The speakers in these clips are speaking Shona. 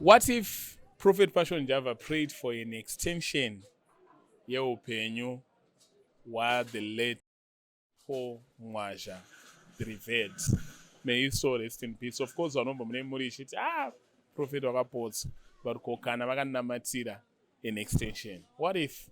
What if Prophet Passion Java prayed for an extension yeupenyu hwa the late Paul Mwazha, the revered? May his soul rest in peace. Of course, vanobva mune muri ichiti, "Ah, prophet vakapotsa," but ko kana vakanamatira an extension? What if?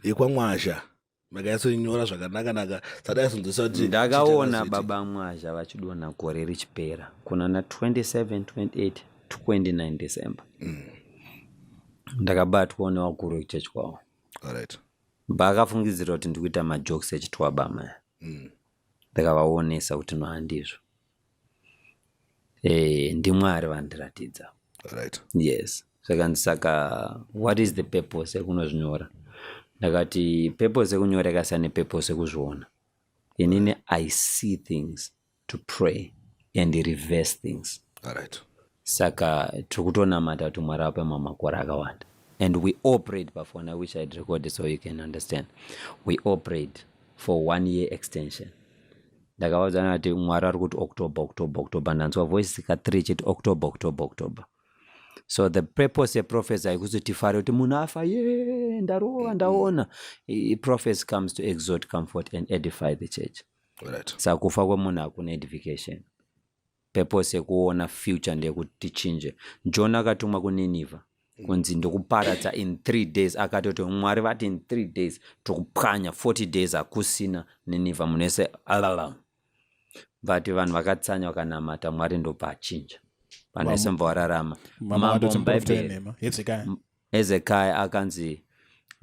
YekwaMwazha makaisonyora zvakanaka-naka, sadaisonzwisa kuti Ndakaona baba Mwazha vachidonha gore richipera kuna na 27, 28, 29 December. Ndakabatwa nevakuru vekuchechi kwavo. Vakafungidzira kuti ndikuita majokes echitwabama. Ndakavaonesa kuti no, handizvo, ndiMwari vandiratidza. Yes, zvakanzi, "Saka what is the purpose yekunozvinyora?" Ndakati purpose yekunyora yakasiyana nepurpose yekuzviona. Inini I see things to pray and reverse things. Saka tiri kutonamata kuti Mwari ape mamakore akawanda. And we all prayed pafone. I wish I'd recorded so you can understand. We all prayed for one year extension. Ndakavaudzana kuti Mwari ari kuti October, October, October. Ndanzwa voice ka3 chiti October, October, October. So the purpose yeprophecy haikuti tifare kuti munhu afa, ye ndarova, ndaona. Prophecy comes to exhort, comfort and edify the church. Saka kufa kwemunhu hakuna edification. Purpose yekuona future ndeyekuti tichinje. John akatumwa kuNinivha kunzi ndokuparadza in 3 days. Akatoti Mwari vati in 3 days tokupwanya, 40 days hakusina Ninivha, munhu wese alala. But vanhu vakatsanya, vakanamata, Mwari ndobva achinja, vanhu vese mubva vararama. Mama Mambo vatoti muprofita muBhaibheri, wenhema, Hezekiah. Hezekiah akanzi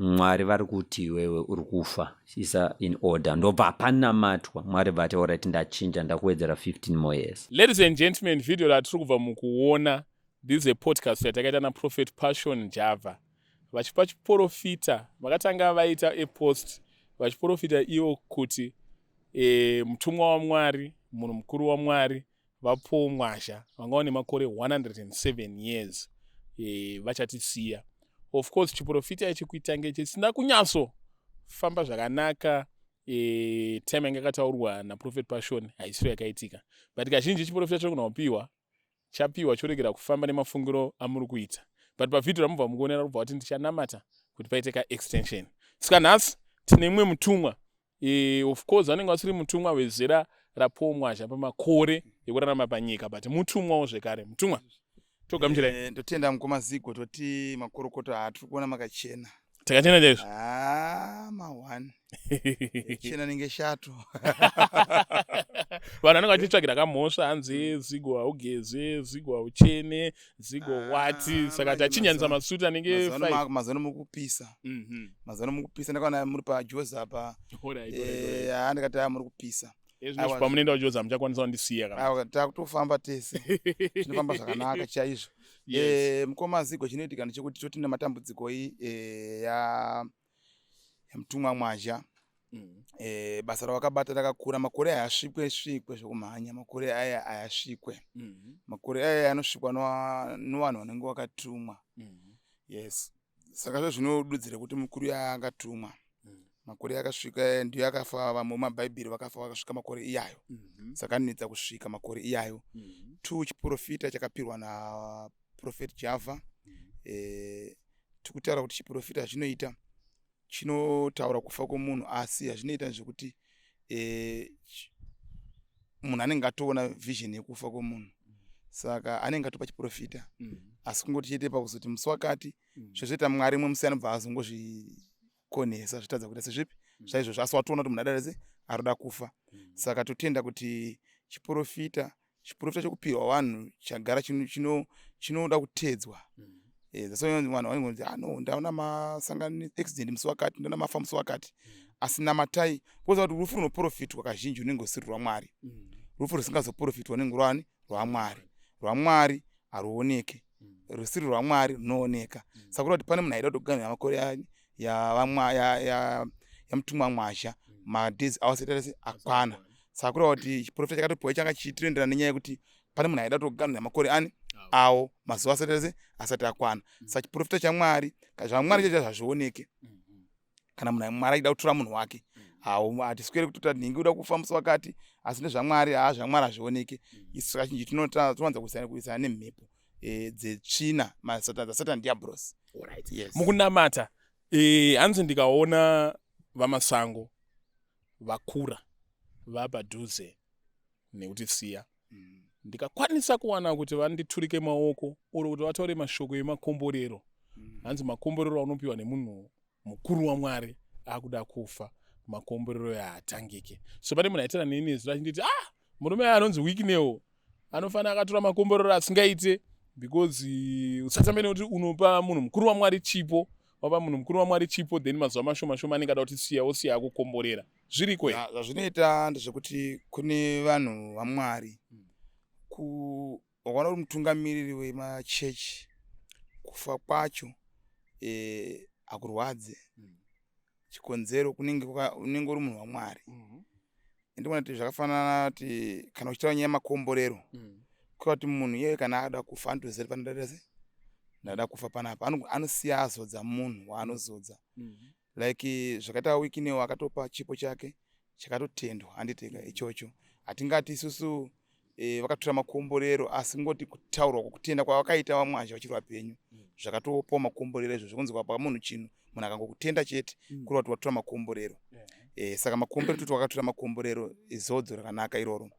Mwari vari kuti iwewe uri kufa, isa in order. Ndobva panamatwa, Mwari vati, "Alright, ndachinja, ndakuwedzera 15 more years." Ladies and gentlemen, video ratiri kubva mukuona, this is a podcast yatakaita naProphet Passion Java vachipa chiprofita. Vakatanga vaita a post vachiprofita ivo kuti mutumwa waMwari, munhu mukuru waMwari, vaPaul Mwazha, vanga vane makore 107 years, vachatisiya. Of course, chiprofita ichi kuitange chisina kunyatsofamba zvakanaka. Time yanga yakataurwa naProphet Passion haisiro yakaitika, but kazhinji chiprofita chiri kunakupiwa chapiwa choregera kufamba nemafungiro amuri kuita. But pavhidhio ramubva mukuonera, kubva kuti ndichanamata kuti paite kaextension. Saka nhasi tine imwe mutumwa. Of course, vanenge vasiri mutumwa wezera raPaul Mwazha pamakore ekurarama panyika, but mutumwawo zvekare. Mutumwa, togamuchirai. Ndotenda mukoma Zigo, toti makorokoto. Hatiri kuona makachena. Takachena chaizvo. Ha, ma1 chena nenge shato. Vanhu vanenge vachitsvagira kamhosva, hanzi Zigo haugeze, Zigo hauchene, Zigo wati. Ah, Saka manje tachinjanisa masuti anenge Mazuva ano 5. Mazuva ano mukupisa. Mazuva ano mukupisa, ndakaona muri paJoza pa. Alright. Ha, ndikati a muri kupisa. Ezvino Aiwa. pamunoenda kuJoza muchakwanisa kundisiya kana? Aiwa, takutofamba tese, zvinofamba zvakanaka chaizvo. Mukoma Zigo, chinoitika ndechekuti toti nematambudziko iyi yamutumwa Mwazha. Basa ravakabata rakakura. Makore aya asvikwe svikwe zvekumhanya, makore aya ayasvikwe. Makore aya anosvikwa novanhu vanenge vakatumwa. Yes, saka zvo zvinodudzira kuti mukuru yaangatumwa makore akasvika ndiyo akafa. Vamwe vemabhaibheri vakafa vakasvika makore iyayo. Saka anonetsa kusvika makore iyayo. Two, chiprofita chakapirwa naProphet Java, tikutaura kuti chiprofita chinoita chinotaura kufa kwomunhu, asi hazvinoita zvekuti munhu anenge atoona vision yekufa kwomunhu, saka anenge atopa chiprofita. Asi kungoti chete pakuzoti musi wakati zvezvoita Mwari mwe musi anobva azongozvikonesa, zvitadza kuita sezvipi zvaizvozvo, asi watoona kuti munhu adara se arikuda kufa. Saka totenda kuti chiprofita chokupirwa vanhu chagara chinoda kuteedzwa. That's why vanhu vanongonzi, "Ah, no, ndaona masangano accident musi wakati, ndaona mafa musi wakati." Asi namatai, kuza kuti rufu runoprofitwa kazhinji runenge rusiri rwaMwari. Rufu rusingazoprofitwa runenge rwani? RwaMwari. RwaMwari haruoneke, rusiri rwaMwari runooneka. Saka kureva kuti pane munhu aida kutoganhira makore yamutumwa Mwazha, madays avo asati ase akwana. Saka kureva kuti chiprofita chakatopiwa changa chichitoenderana nenyaya yekuti pane munhu aida kutoganhira makore ani awo, mazuva asati ase asati akwana. Saka chiprofita chaMwari, zvaMwari chacho hazvioneke. Kana munhu Mwari achida kutora munhu wake, hau hatisweri kutota nhingi uda kufa musi wakati, asi ndezvaMwari. Haa, zvaMwari hazvioneke. Isu kazhinji tinowanza kuisana nemhepo. Dzetsvina dzasatan diabros. Yes. Mukunamata, hanzi ndikaona vamasango vakura vapadhuze nekutisiya, ndikakwanisa kuwana kuti vanditurike maoko oro kuti vataure mashoko emakomborero, hanzi makomborero anopiwa nemunhu mukuru waMwari akuda kufa, makomborero yaatangike. So pane munhu aitana neni nezuro achinditi, "Ah, murume aya anonzi Wicknell anofanira akatora makomborero asingaite, because usatambe nekuti unopa munhu mukuru waMwari chipo. Wapa munhu mukuru waMwari chipo, then mazuva mashoma shoma anenge ada kutisiya, osiya akukomborera." Zviriko here? Zvazvinoita ndezvekuti kune vanhu vaMwari, wakaona uri mutungamiriri wemachechi, kufa kwacho hakurwadze. Chikonzero, unenge uri munhu waMwari. Ndikuona kuti zvakafanana kuti kana uchitaura nyaya yemakomborero, kureva kuti munhu iyeye kana ada kufa anotoziva kuti panodada sei, ndada kufa panapa. Anosiya azodza munhu waanozodza, like zvakaita Wicknell, akatopa chipo chake chakatotendwa, handiteka ichocho. Hatingati isusu vakatora makomborero, asi ngoti kutaurwa kwokutenda kwavakaita vamwazha vachiri vapenyu zvakatopawo makomborero izvozvo. Kunzi kwapa munhu chinhu, munhu akangokutenda chete, kureva kuti watora makomborero. Saka makomborero toti wakatora makomborero, izodzo rakanaka iroro.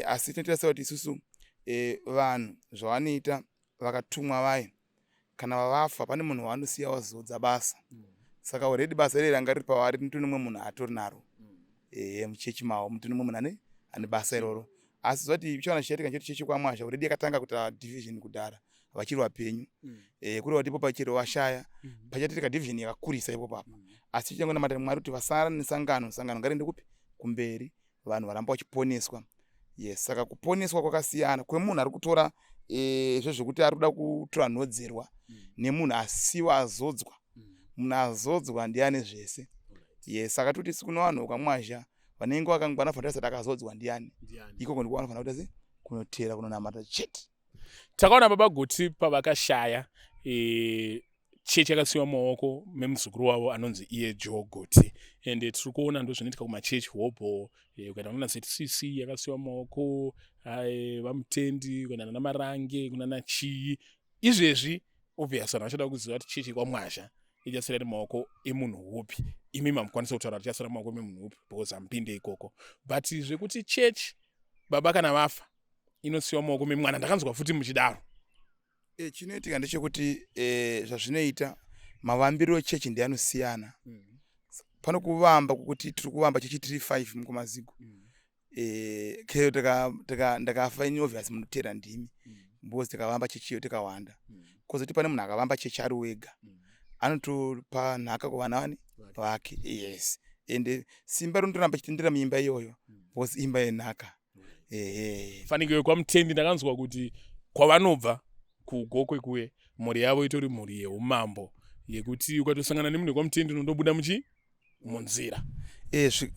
Asi tinoita sekuti isusu vanhu zvavanoita, vakatumwa vaye, kana vafa pane munhu waanosiya wazodza basa. Saka already basa iri ranga riri pavari, mutori nemumwe munhu atori naro muchechi mavo, mutori nemumwe munhu ane basa iroro. Asi zvati uchaona chichaitika ncheti chechi kwaMwazha already yakatanga kuita division kudhara vachiri vapenyu. Kureva kuti ipo pachero vashaya, pachaitika division yakakurisa ipo papa. Asi tichangonamata Mwari kuti vasara nesangano, sangano ngariende kupi? Kumberi, vanhu varamba vachiponeswa. Yes, saka kuponeswa kwakasiyana kwemunhu ari kutora zvezvekuti ari kuda kutora nhodzerwa nemunhu asiwa azodzwa. Munhu azodzwa ndiye zvese. Yes, saka toti isu kuno vanhu vekwaMwazha vanenge vakangwana vanofanira kuti akazodzwa ndiani ikoko, ndiko vanofanira kuita se kunotera, kunonamata chete. Takaona Baba Guti pavakashaya, chechi yakasiyiwa mumaoko memuzukuru wavo anonzi iye Joe Guti. Ende tiri kuona ndo zvinoitika kumachechi hobho. Ukaenda kunana ZCC yakasiyiwa mumaoko vaMutendi, ukaenda nana Marange, kunana chii izvezvi. Obvious vanhu vachada kuziva kuti chechi kwaMwazha ichasira iri mumaoko emunhu upi. Imi mamukwanisa kutaura kuti ichasira mumaoko memunhu upi, because hamupinde ikoko. But zvekuti chechi baba kana vafa inosiyiwa mumaoko memwana, ndakanzwa futi muchidaro. Chinoitika ndechekuti zvazvinoita, mavambiro echechi ndianosiyana. Pano kuvamba kwokuti tiri kuvamba chechi tiri 5 mukumazigo, keyo ndakafa ini, obvious munotera ndimi, because tikavamba chechiyo tikawanda. Kozoti pane munhu akavamba chechi ari wega, anotopa nhaka kuvana vani vake. Yes, ende simba rinotoramba chitendera muimba iyoyo, because imba yenhaka, ehe. Fanikiro kwaMutendi, ndakanzwa kuti kwavanobva kuGokwe kuye, mhuri yavo itori mhuri yeumambo, yekuti ukatosangana nemunhu wekwaMutendi unondobuda muchi munzira.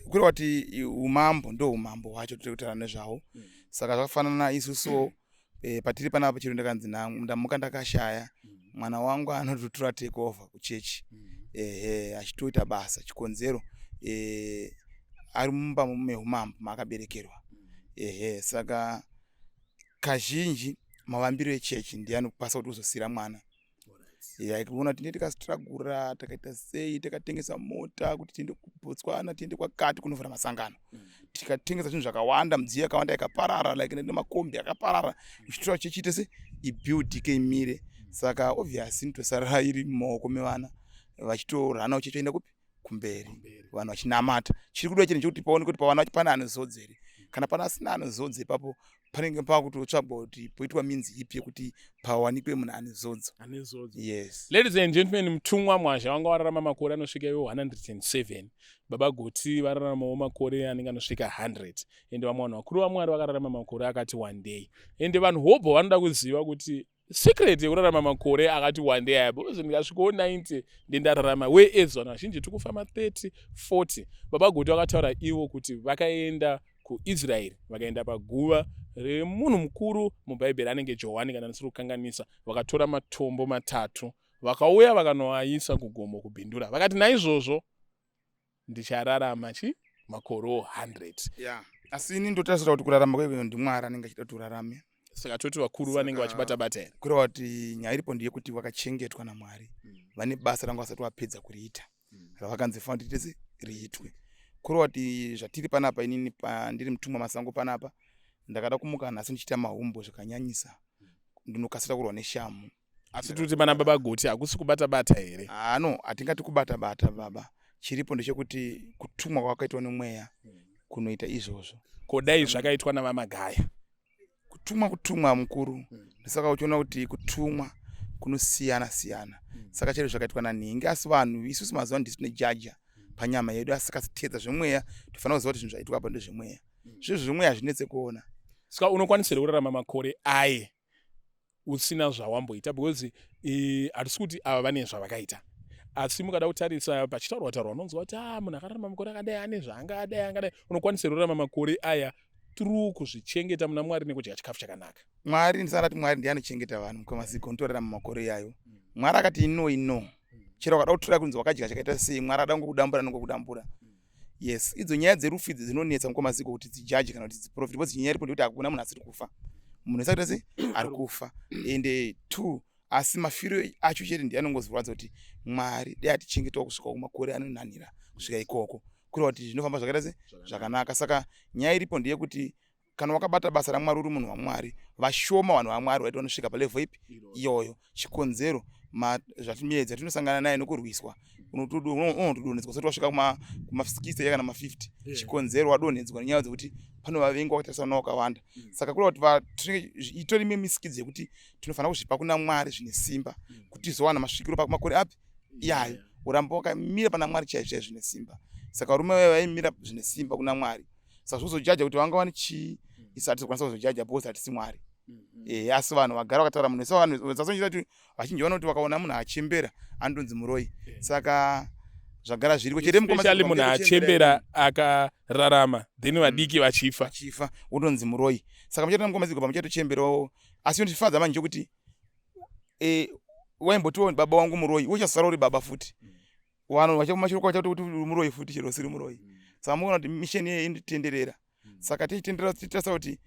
Kureva kuti umambo ndo umambo hwacho tiri kutaura nezvawo. Saka zvakafanana isusuwo patiri panapa, chero ndakanzi ndamuka ndakashaya, mwana wangu anototora take over kuchechi, ehe, achitoita basa. Chikonzero, ari mumba meumambo maakaberekerwa, ehe. Saka kazhinji mavambiro echechi ndiye anokwanisa kuti uzosiyira mwana. Ya, kuona kuti tikastrugura, takaita sei, takatengesa mota kuti tiende kuBotswana, tiende kwakati kunovhura masangano, tikatengesa zvinhu zvakawanda, midziyo yakawanda yakaparara, like nemakombi akaparara, uchitora chechiite se ibuildike imire. Saka obvious inotosarira iri mumaoko mevana vachitoranawo, chechoenda kupi? Kumberi, vanhu vachinamata. Chiri kudiwa chinhu chekuti paoneke kuti pavana vacho pane anozodza here. Kana pana asina anozodza, ipapo panenge pakutotsvagwa kuti poitwa minzi ipi yekuti pawanikwe munhu ane zodzo. Ane zodzo. Yes. Ladies and gentlemen, Mutumwa Mwazha vanga vararama makore anosvika iwo 107. Baba Guti vararamawo makore anenge anosvika 100, ende vamwe vanhu vakuru vaMwari vakararama makore akati one day. Ende vanhu hobho vanoda kuziva kuti secret yekurarama makore akati one day aya, because ndikasvikawo 90 ndendararama, whereas vanhu vazhinji tiri kufamba 30, 40. Baba Guti vakataura ivo kuti vakaenda kuIsraeri, vakaenda paguva remunhu mukuru mubhaibheri anenge Johani, kana ndisiri kukanganisa, vakatora matombo matatu, vakauya vakanoaisa kugomo kuBindura, vakati naizvozvo ndichararama chi makore 100. Ya, asi ini ndotarisira kuti kurarama kwekweyo ndiMwari anenge achida kuti urarame. Saka toti vakuru vanenge vachibata bata here? Kureva kuti nyaya iripo ndeyekuti vakachengetwa naMwari. Vane basa ranga vasati vapedza kuriita ravakanzi fanira kuti tese riitwe. Kureva kuti zvatiri panapa, inini pandiri mutumwa masango panapa, ndakada kumuka nhasi ndichiita mahumbo zvakanyanyisa, ndinokasira kurwa neshamu. Asi toti pana Baba Goti hakusi kubata bata here? Ano hatingati kubata bata baba. Chiripo ndechekuti kutumwa kwakaitwa nemweya kunoita izvozvo. Ko dai zvakaitwa naVaMagaya? Kutumwa kutumwa mukuru. Saka uchiona kuti kutumwa kunosiyana siyana. Saka chero zvakaitwa nanhingi, asi vanhu isusu mazuva ndisu tinejaja panyama yedu, asi kasiteedza zvemweya tofanira kuziva kuti zvinhu zvaitwa apa ndezvemweya. Zvinhu zvemweya hazvinetse kuona. Saka unokwanisa here kurarama makore aye usina zvawamboita? Because hatisi kuti ava vane zvavakaita, asi mukada kutarisa pachitaurwa taurwa unonzwa kuti a munhu akararama makore akadai ane zvaangadai angadai. Unokwanisa here kurarama makore aya through kuzvichengeta muna Mwari nekudya chikafu chakanaka? Mwari, ndisana Mwari ndiye anochengeta vanhu mukamasiko unotorarama makore iyayo. Mwari akati ino ino chero wakada kutora kunzi wakadya chakaita sei, Mwari ada ngokudambura nongokudambura. Yes, idzo nyaya dzerufu idzi dzinonetsa mukamasiko kuti dzijaji kana kuti dziprofit, because nyaya iripo ndekuti hakuna munhu asiri kufa. Munhu wese akaita sei ari kufa, ende two, asi mafiro acho chete ndiye anongozorwadza kuti Mwari dai atichengetawo kusvika kumakore anonhanhira kusvika ikoko, kureva kuti zvinofamba zvakaita se zvakanaka. Saka nyaya iripo ndeyekuti kana wakabata basa raMwari uri munhu waMwari, vashoma vanhu vaMwari vaiti vanosvika palevel ipi iyoyo. Chikonzero miedza tinosangana nayo nokurwiswa, unotodonhedzwa usati wasvika kuma60 kana ma50. Chikonzero wadonhedzwa nenyaya dzekuti pane vavengi wakatarisana navo wakawanda. Saka kureva kuti itori imwe misikidzo yekuti tinofanira kuzvipa kuna Mwari zvine simba kuti tizowana masvikiro pamakore api iyayo, uramba wakamira pana Mwari chaizvo chaizvo zvine simba. Saka varume vaya vaimira zvine simba kuna Mwari. Saka zvozojaja kuti vanga vane chii, isu hatizokwanisa kuzojaja because hatisi Mwari. Asi vanhu vagara vakataura munhu wese, vanhu vasonjira kuti vazhinji vanoona kuti vakaona munhu achembera anondonzi muroyi. Saka zvagara zviriko chete. Especially munhu achembera akararama, then vadiki vachifa. Vachifa unonzi muroyi. Saka muchaita mukomaziko pamuchatochemberawo, asi yondifadza manje kuti waimbotiwo baba wangu muroyi, uchasara uri baba futi. Vanhu vachomashoko vachati kuti uri muroyi futi chero usiri muroyi. Saka muona kuti mission iye inotenderera. Saka tichitenderera tichitarisa kuti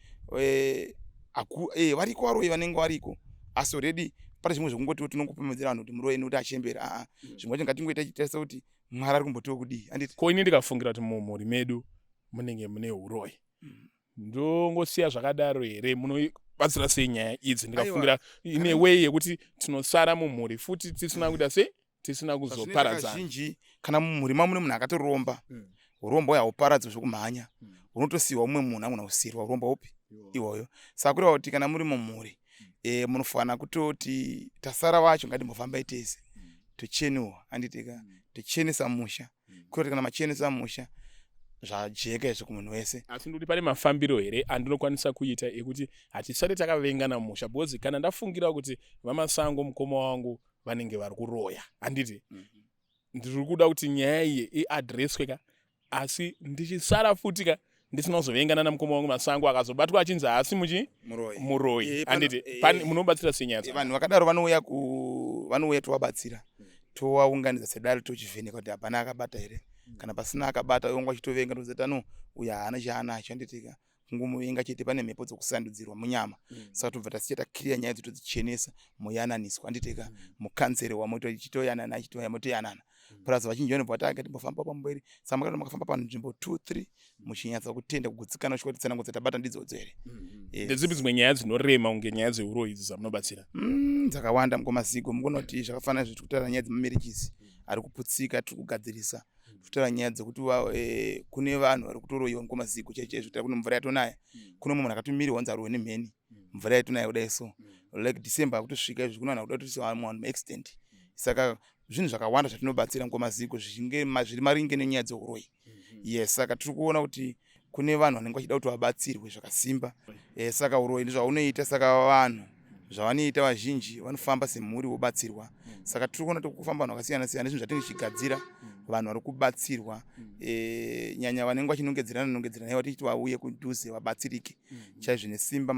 variko varoyi vanenge variko, asi already pane zvimwe zvekungoti tinongopomedzera vanhu kuti muroyi nekuti achembera. Aa, zvimwe zvacho ngatingoita tichitarisa kuti Mwari ari kumbotiwo kudii, handiti? Ko ini ndikafungira kuti mumhuri medu munenge mune uroyi, ndongosiya zvakadaro here? Munobatsira sei nyaya idzi? Ndikafungira in a way yekuti tinosara mumhuri futi tisina kuita sei, tisina kuzoparadzana. Kazhinji kana mumhuri mamune munhu akatoromba, urombo hauparadzwi zvokumhanya. Unotosiyiwa umwe munhu agona kusiyirwa urombo upi iwoyo. Saka kureva kuti kana muri mumhuri munofanira kutoti tasara wacho ngatimbofambai tese tochenuwa, handitika tochenesa musha. Kureva kuti kana machenesa musha zvajeka izvo kumunhu wese. Asi ndikuti pane mafambiro here andinokwanisa kuita ekuti hatisati takavengana musha? Because kana ndafungira kuti VaMasango mukoma wangu vanenge vari kuroya, handiti? Ndiri kuda kuti nyaya iyi iaddresswe ka, asi ndichisara futi ka ndisina kuzovengana namukoma wangu Masango akazobatwa achinzi haasi muchi muroyi. Muroyi. Handiti munobatsira sei nyaya? Vanhu vakadaro vanouya vanouya tovabatsira, tovaunganidza sedare, tochivheneka kuti hapana akabata here. Kana pasina akabata, iwonga achitovenga, tozoti no, uyu haana chaanacho, handitika? Kungomuvenga chete, pane mhepo dzokusandudzirwa munyama. Saka tobva tasiya takiriya nyaya dzotodzichenesa, moyananiswa, handitika? Mukanzerewa motochitoyanana achitoya motoyanana. Plus vazhinji vanobva vati ngatimbofamba pamberi. Saka makati makafamba panzvimbo 2 3 muchinyatsa kutenda kugutsikana kusvika kuti tsanangudzo tabata ndidzodzo here. Yes. Ndedzipi dzimwe nyaya dzinorema kunge nyaya dzeuroyi idzi dzamunobatsira? Dzakawanda mukomaziko. Mukuona kuti zvakafanana zviri kutaura nyaya dzemamarriages ari kuputsika, tiri kugadzirisa. Kutaura nyaya dzekuti kune vanhu vari kutoroyiwa mukomaziko chaicho chaizvo. Kune mvura yatonaya, kune mumwe munhu akatomirirwa kunzi arohwe nemheni mvura yatonaya kudai. So like December akutosvika izvi, kune vanhu vakuda kutoisa vanhu maaccident. Saka zvinhu zvakawanda zvatinobatsira mukomaziko zvichinge zviri maringe nenyaya dzeuroyi. Yes, saka tiri kuona kuti kune vanhu vanenge vachida kuti vabatsirwe zvakasimba. Saka uroyi ndozvaunoita. Saka vanhu zvavanoita vazhinji vanofamba semhuri vobatsirwa. Saka tiri kuona kuti kufamba vanhu vakasiyana siyana, zvinhu zvatinenge tichigadzira, vanhu vari kubatsirwa, nyanya vanenge vachinongedzerana nongedzerana iva tichiti vauye kudhuze vabatsirike chaizvo nesimba.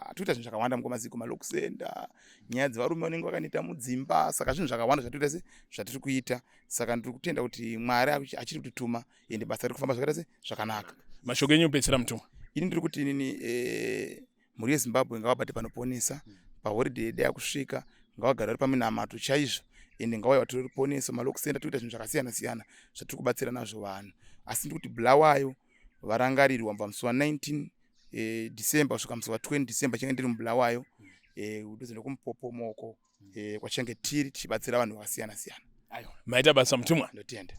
Tikuita zvinhu zvakawanda mukomaziko, malokusenda nyaya dzevarume vanenge vakaneta mudzimba. Saka zvinhu zvakawanda zvatikuita se zvatiri kuita. Saka ndiri kutenda kuti Mwari achiri kutituma, ende basa riri kufamba zvakaita se zvakanaka. Mashoko enyu kupedzisira, mutumwa? Ini ndiri kuti inini Mhuri yeZimbabwe ngavabate panoponesa. Paholiday yedu yakusvika ngavagare vari paminamato chaizvo ende ngavauye vatore ruponeso. Malock center tiri kuita zvinhu zvakasiyana siyana zvatiri kubatsira nazvo vanhu. Asi ndiri kuti Bulawayo varangarirwa kubva musi wa19 December kusvika musi wa20 December chinge ndiri muBulawayo, kudhuze nekumupopomoko, kwachange tiri tichibatsira vanhu vakasiyana siyana. Aiwa, maita basa, mutumwa. Ndotenda.